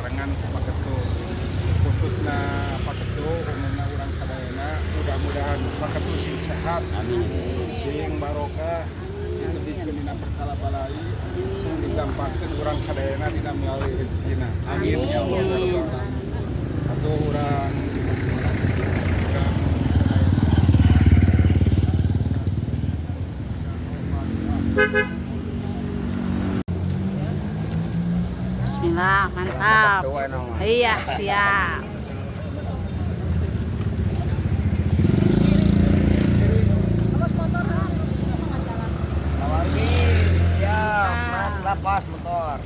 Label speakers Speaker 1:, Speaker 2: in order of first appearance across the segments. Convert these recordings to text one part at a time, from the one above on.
Speaker 1: Dibarengan ku Pak Ketu, khususna Pak Ketu, umumna urang sadayana. Mudah-mudahan Pak Ketu sing sehat,
Speaker 2: Amin.
Speaker 1: Sing barokah, ditebihkeun dina perkara balai, sing digampangkeun urang sadayana dina melalui rezekina. Amin ya Allah ya Rabbal alamin. Atuh urang dipersilakan urang sadayana.
Speaker 3: Bismillah, mantap. Iya, siap.
Speaker 2: Sawargi, siap. Lapas motor.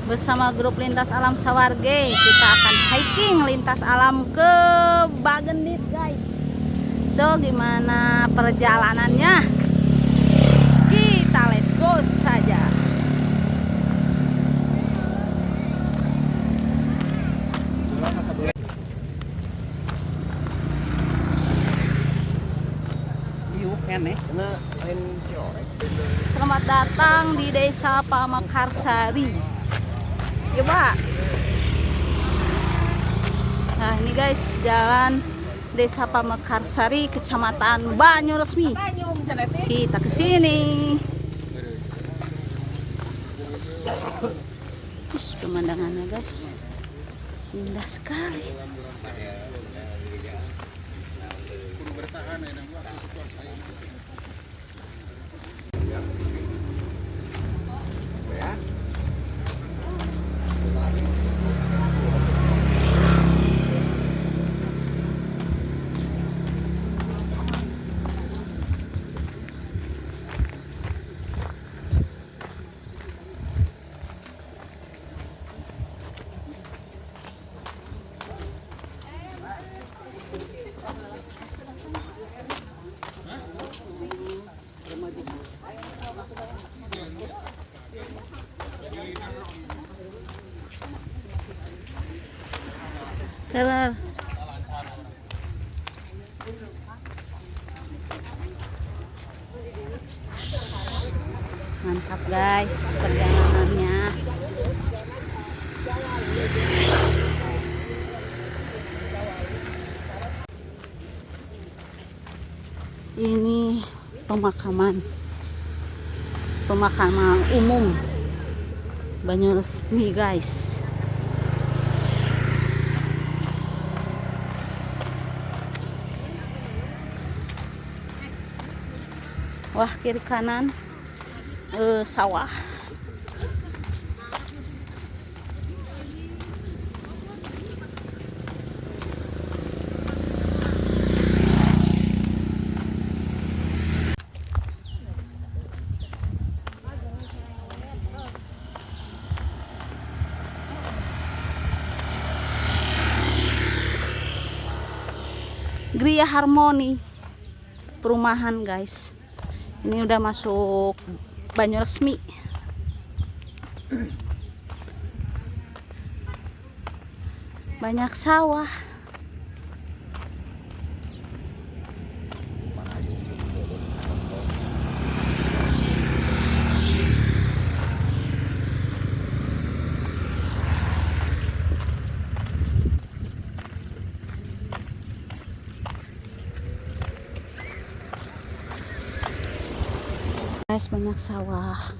Speaker 3: Bersama grup Lintas Alam Sawarge, kita akan hiking lintas alam ke Bagendit, guys. So, gimana perjalanannya? Kita let's go saja.
Speaker 2: Cenah lain ciorek.
Speaker 3: Selamat datang di Desa Pamekarsari. Yuk, Pak. Nah, ini guys, jalan Desa Pamekarsari, Kecamatan Banyuresmi. Kita ke sini. Terus pemandangannya guys, indah sekali.
Speaker 1: Kudu bertahan ya waktu situasi ayeuna.
Speaker 2: Ya.
Speaker 3: Terus. Mantap guys perjalanannya. Ini pemakaman umum Banyuresmi guys. Wah, kiri kanan sawah. Gria Harmoni perumahan guys. Ini udah masuk Banyuresmi. Banyak sawah. Guys, banyak sawah.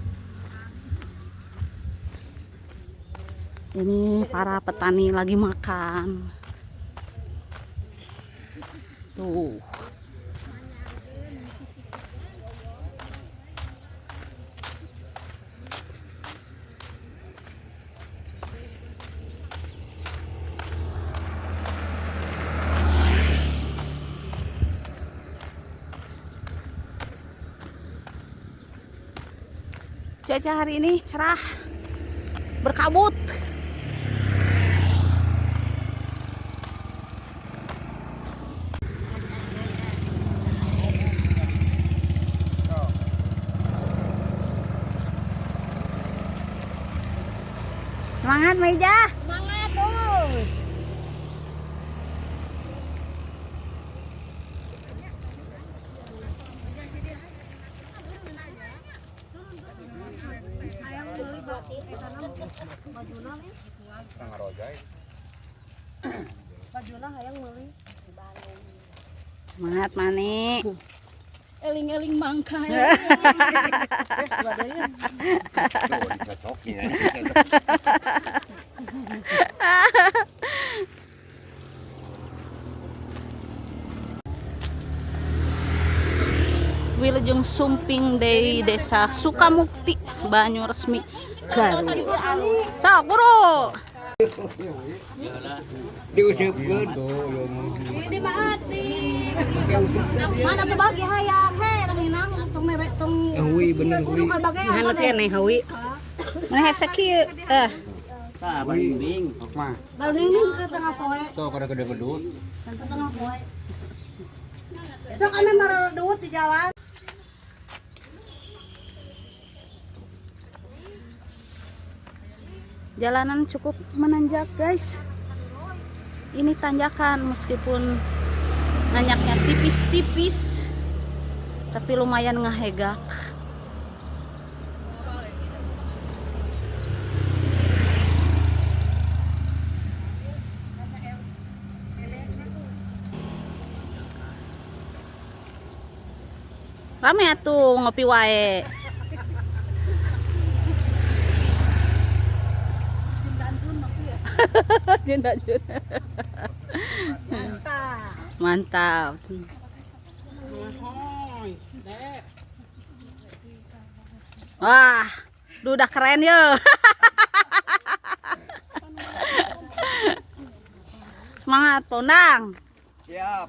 Speaker 3: Ini para petani lagi makan. Tuh. Cuaca hari ini cerah, berkabut. Semangat, Maija.
Speaker 4: Semangat tuh.
Speaker 3: Semangat Mani.
Speaker 4: Eling-eling mangka.
Speaker 2: Dicocokin ya.
Speaker 3: Wilujeng Sumping di Desa Sukamukti, Banyuresmi, Garut. Sok buru.
Speaker 2: Diusupkeun.
Speaker 4: Mana bagi hayang he ranginang tong mere tong.
Speaker 2: Hui bener hui.
Speaker 4: Hanu teh hui.
Speaker 3: Mana hese kieu? Eh,
Speaker 5: Tah banding mah.
Speaker 4: Banding ke tengah poe.
Speaker 5: Tuh kada gede-gedut.
Speaker 4: Ke tengah poe. Sok ane maraduut di jalan.
Speaker 3: Jalanan cukup menanjak, guys. Ini tanjakan meskipun nanjaknya tipis-tipis, tapi lumayan ngehegak. Rame atuh ngopi wae. Jenda-jenda. Mantap. Wah, duh, udah keren yo. Semangat, Pondang.
Speaker 2: Siap.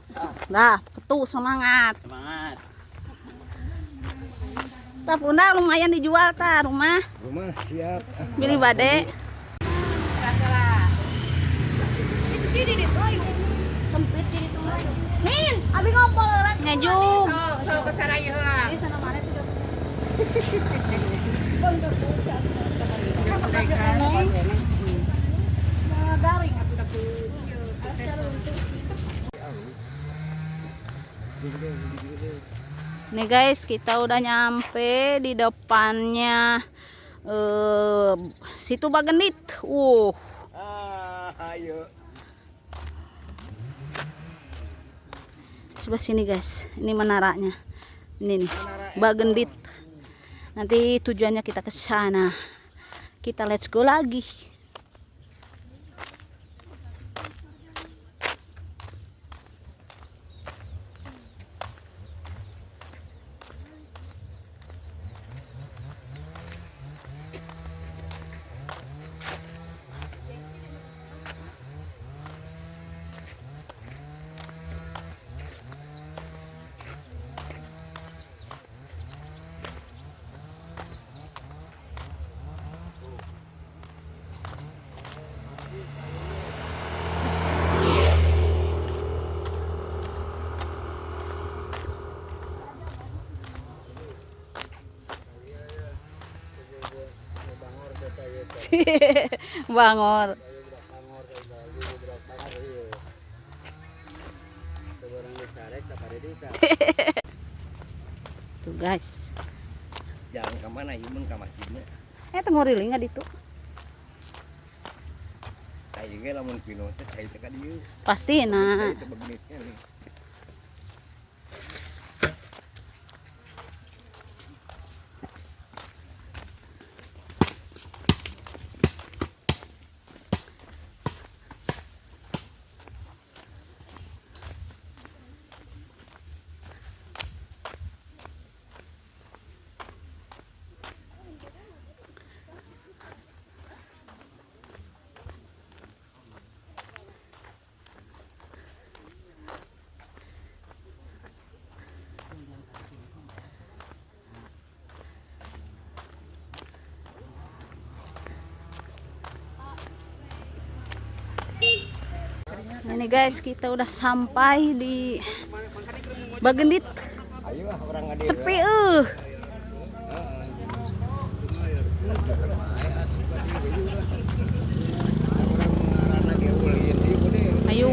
Speaker 3: Nah, ketu semangat.
Speaker 5: Semangat.
Speaker 3: Tah Pondang lumayan dijual tah rumah.
Speaker 2: Rumah siap.
Speaker 3: Beli bade.
Speaker 4: Itu kiri di sempit di itu. Nin, abi ngompol lah.
Speaker 3: Nyajung.
Speaker 6: So ke Saraya heula.
Speaker 4: Garing atuh da ku.
Speaker 3: Nih guys, kita udah nyampe di depannya Situ Bagendit.
Speaker 2: Ah, ayo.
Speaker 3: Sebelah sini guys, ini menaranya. Ini nih, Bagendit. Nanti tujuannya kita ke sana. Kita let's go lagi. Bangor. Tuh guys.
Speaker 2: Jalan ke mana ieu mun ka masjidna?
Speaker 3: Tengoriling nggak ditu?
Speaker 2: Tah ieu ge lamun pino teh cai teh ka dieu.
Speaker 3: Pasti nah.
Speaker 2: Cai teh bagenitnya nih.
Speaker 3: Ini guys, kita udah sampai di Bagendit.
Speaker 2: Ayo ah orang ngade.
Speaker 3: Sepi Ayo.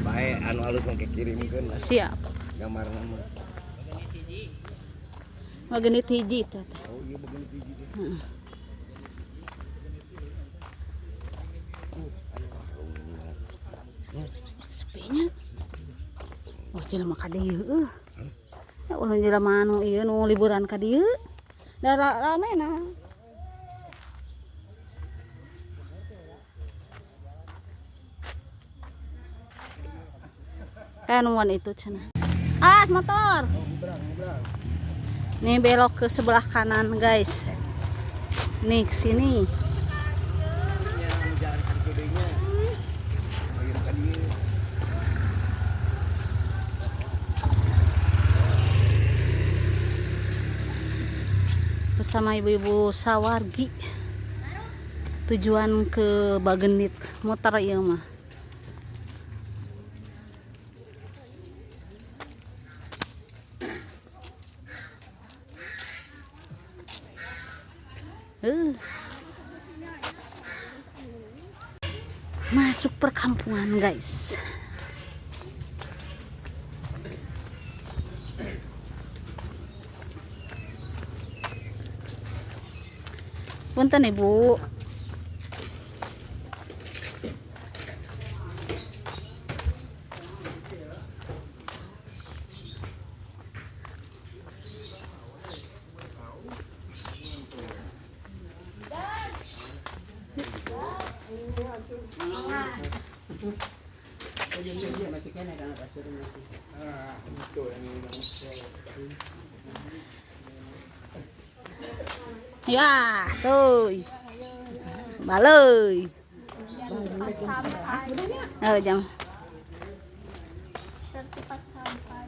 Speaker 2: Bae anu alus mangke kirimkeun lah.
Speaker 3: Siap.
Speaker 2: Gambarna mah.
Speaker 3: Bagendit hiji teh.
Speaker 2: Oh Ieu Bagendit hiji teh. Aya warung ini mah.
Speaker 3: Sepinya. Wah, jelema ka dieu eueuh. Ya ulah jelema anu ieu nu liburan ka dieu. Da rame na. Kan wan itu cenah. As motor. Nih belok ke sebelah kanan, guys. Nih ke sini.
Speaker 2: Nya anu jalan ka ditu deui nya. Ayeuna ka dieu.
Speaker 3: Bersama ibu-ibu Sawargi. Tujuan ke Bagendit, muter ieu mah. Masuk perkampungan, guys. Punten Ibu. Ya, tuh. Baloi. Oh, jam.
Speaker 4: Tercepat sampai.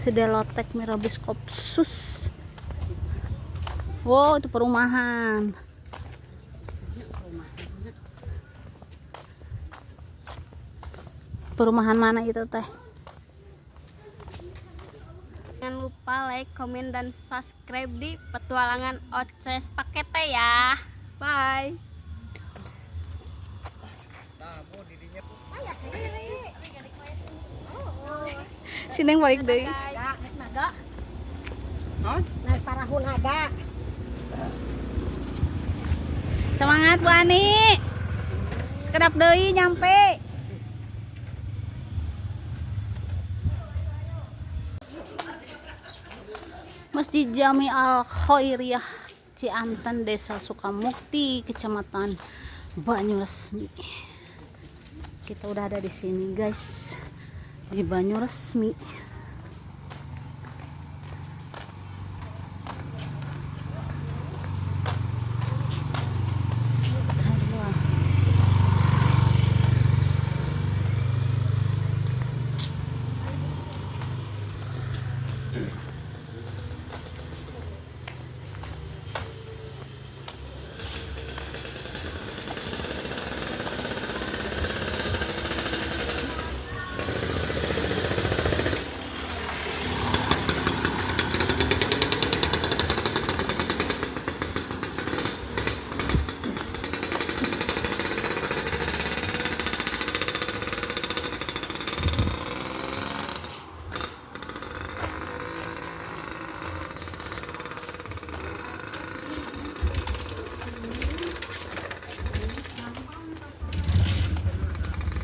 Speaker 3: Sedelotek Mirabis Kopsus. Wow, itu perumahan. Perumahan mana itu teh?
Speaker 4: Jangan lupa like, komen, dan subscribe di Petualangan Oces Pakete ya. Bye.
Speaker 3: Sineng balik deui.
Speaker 4: Naga. Naik parahu naga.
Speaker 3: Semangat Bu Ani. Sekedap deui nyampe. Masjid Jami Al Khairiyah Cianten, Desa Sukamukti, Kecamatan Banyuresmi. Kita udah ada di sini, guys. Di Banyuresmi. Sebentar lah.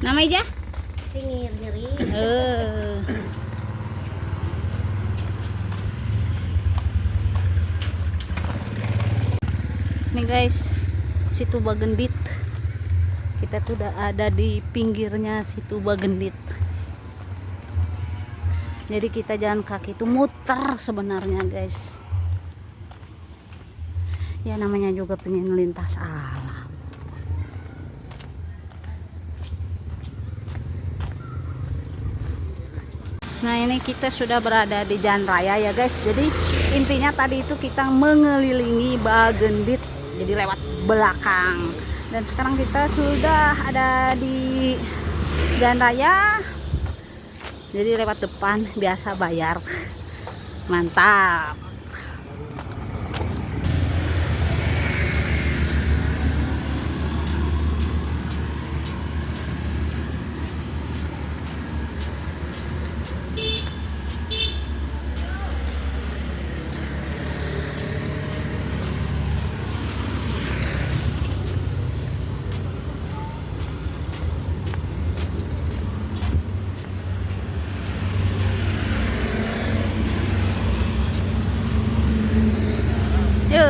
Speaker 3: Nama aja?
Speaker 4: Singir diri.
Speaker 3: Nih guys, Situ Bagendit. Kita tuh udah ada di pinggirnya Situ Bagendit. Jadi kita jalan kaki itu muter sebenarnya guys. Ya namanya juga pengen lintas alam. Nah ini kita sudah berada di jalan raya ya guys. Jadi intinya tadi itu kita mengelilingi Bagendit, jadi lewat belakang. Dan sekarang kita sudah ada di jalan raya, jadi lewat depan, biasa bayar. Mantap.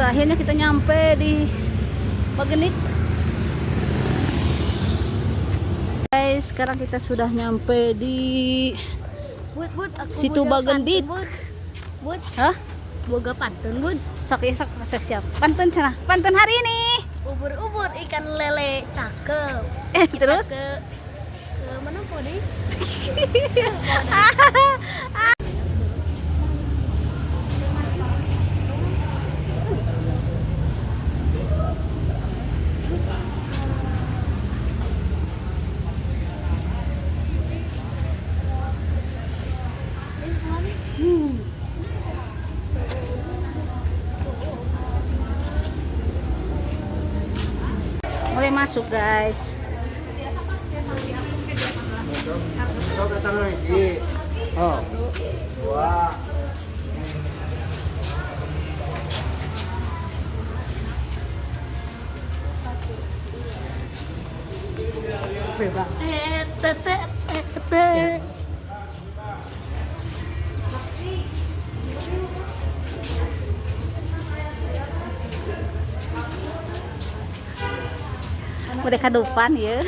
Speaker 3: Akhirnya kita nyampe di Bagendit. Guys, sekarang kita sudah nyampe di
Speaker 4: Bud, bud, aku
Speaker 3: Situ
Speaker 4: boga
Speaker 3: Bagendit.
Speaker 4: pantun, Bud. Bud,
Speaker 3: Hah?
Speaker 4: boga pantun, Bud.
Speaker 3: Sok ya, sok, sok siap. Pantun cenah. Pantun hari ini.
Speaker 4: Ubur-ubur ikan lele cakep.
Speaker 3: Eh,
Speaker 4: Kita
Speaker 3: terus?
Speaker 4: ke mana po deh?
Speaker 3: Mulai masuk, guys.
Speaker 2: Sok datang lagi. Oh. Dua.
Speaker 4: Eh, te, te, te, te.
Speaker 3: Udah kadupan ya.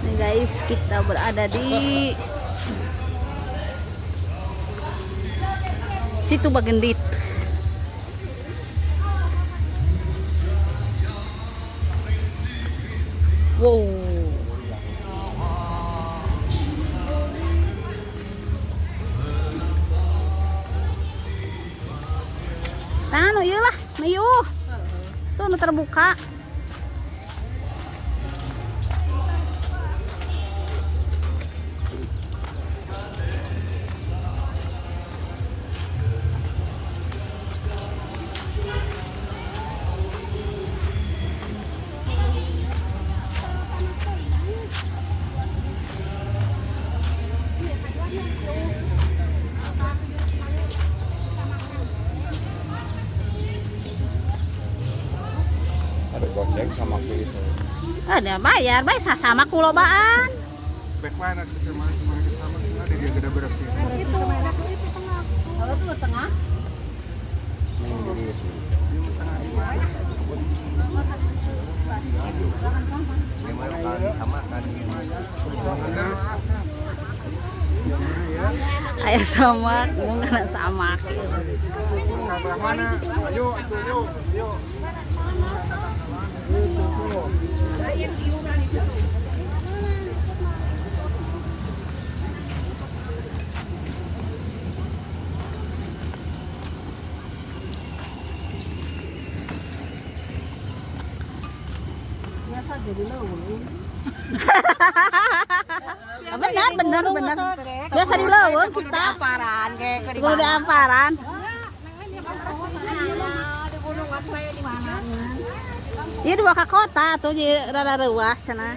Speaker 3: Nih guys, kita berada di Situ Bagendit. Wow. Nah, nu ieu lah, nu ieu. Tuh nu terbuka.
Speaker 1: Ada goceng sama ke itu.
Speaker 3: Ada bayar, bayar sama kulobaan.
Speaker 1: Back mana sama sama sama sama dia gede bersih.
Speaker 3: Kalau tuh tengah.
Speaker 2: Sama kan.
Speaker 3: Ayah samak, mau kena samak.
Speaker 1: Mana? Ayo, ayo, ayo.
Speaker 3: Benar, benar, benar. Biasa di leuweung kita.
Speaker 6: Amparan kayak
Speaker 3: Kudu di amparan. Iya dua ke kota tuh jadi rada reuas cenah.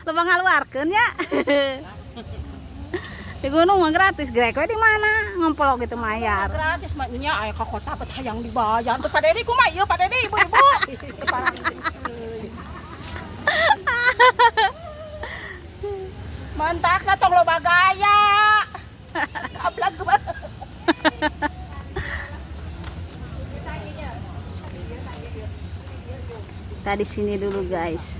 Speaker 3: Loba ngaluarkeun ya. Di gunung mah gratis, grek we di mana? Ngompolok gitu mayar.
Speaker 6: Gratis mah nya aya ka kota bet hayang dibayar. Terus Pak Dedi kumaha ieu Pak Dedi ibu-ibu. Mantakna tong loba gaya. Ablag banget.
Speaker 3: Kita di sini dulu guys.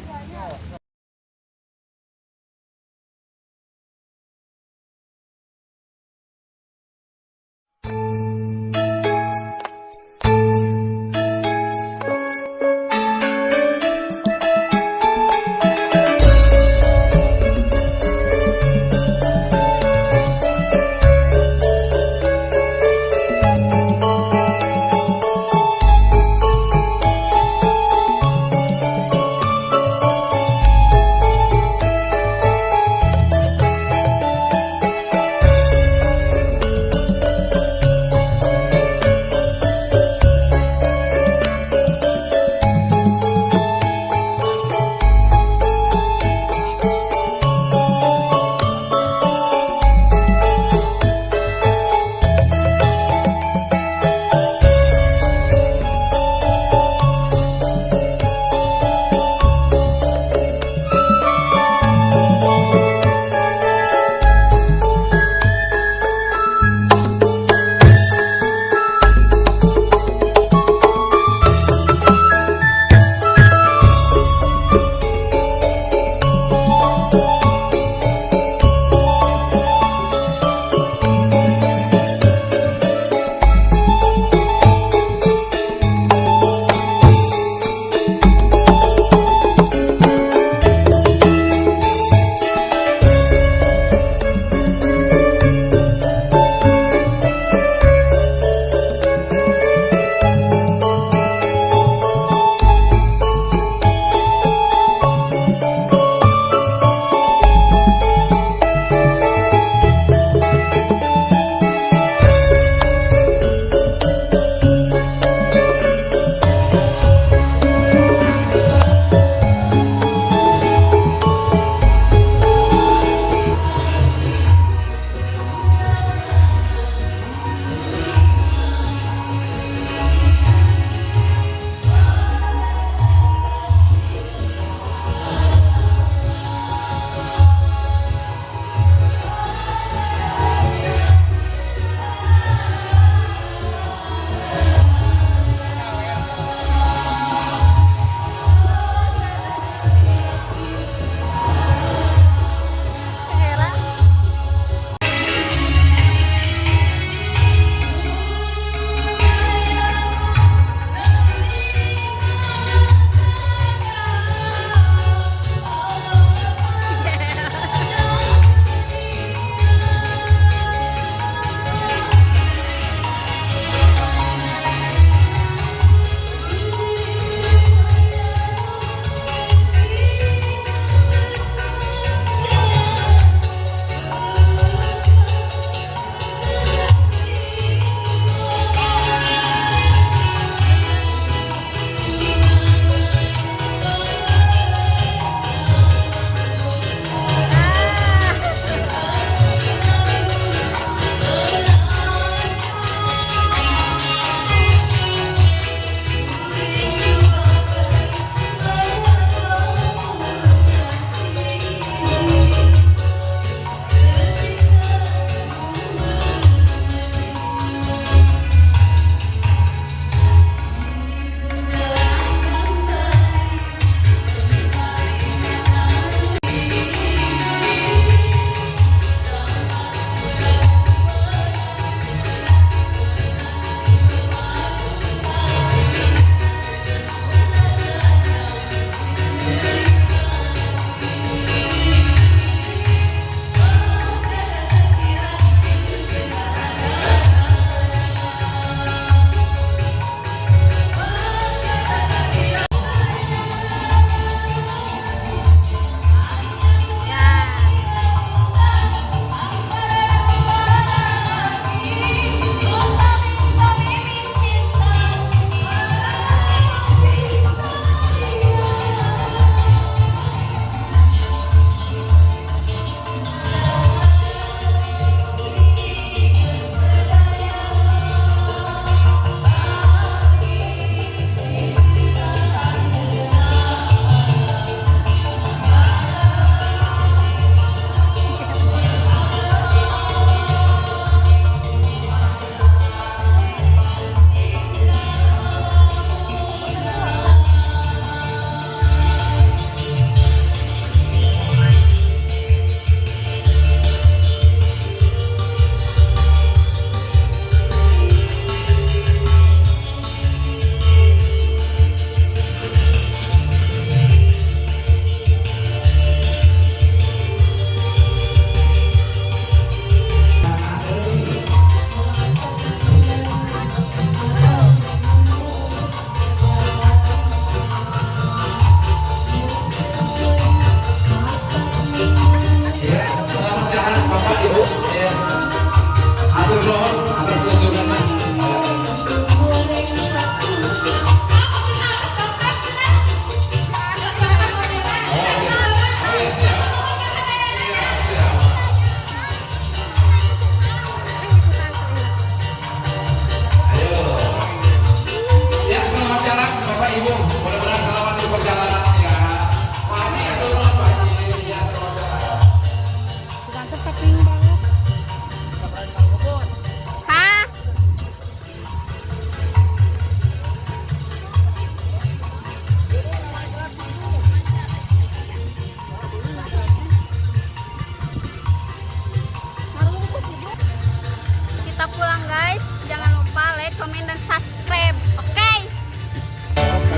Speaker 4: komen, dan subscribe. Oke.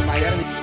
Speaker 1: Bayar.